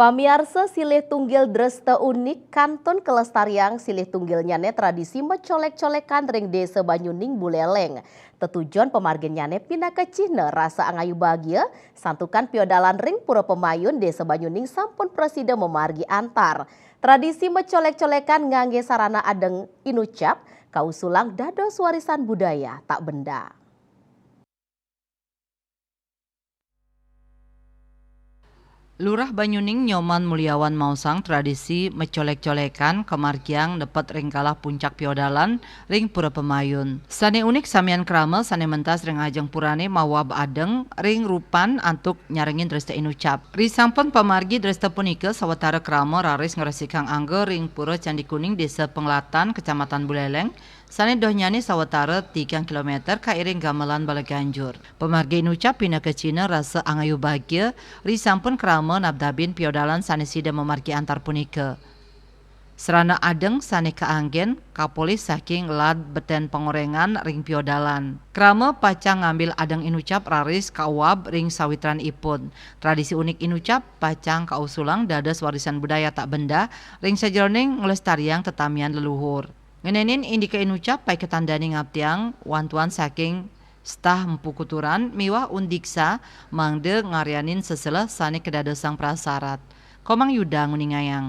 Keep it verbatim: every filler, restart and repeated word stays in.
Pamiarsa, silih tunggil dresta unik kantun kalestariang silih tunggilnyane tradisi macolek-colekan ring Desa Banyuning, Buleleng. Tetujon pamarginnyane pinaka cihna rasa angayu bagia, santukan piodalan ring Pura Pamayun, Desa Banyuning sampun prasida mamargi antar. Tradisi macolek-colekan ngangge sarana adeng inucap, kausulang dados warisan budaya tak benda. Lurah Banyuning Nyoman Muliawan maosang tradisi macolek-colekan kamargiang nepet ring galah puncak piodalan ring Pura Pamayun. Sane unik samian krama sane mentas ring ajeng purane mawab adeng ring rupan antuk nyarengin dresta inucap. Risampun pamargi dresta punika sawatara krama raris ngresikang angga ring Pura Candi Kuning, Desa Penglatan, Kecamatan Buleleng, sane dohnyane sawatara tigang kilometer kairing gamelan bala ganjur. Pamargi inucap pinaka cihna rasa angayu bagia, risampun krama nabdabin piodalan sane sida mamargi antar punika. Sarana adeng sane kaanggen kapolih saking lad beten pangorengan ring piodalan. Krama pacang ngambil adeng inucap raris kauwab ring sawitranipun. Tradisi unik inucap pacang kausulang dados warisan budaya tak benda ring sajeroning nglestariang tetamian leluhur. Ngenenin indika inucap paiketan dane ngaptiang wantuan saking stah Empu Kuturan miwah undiksa mangda ngaryanin seseleh sane kadadosang prasarat. Komang Yuda nguningayang.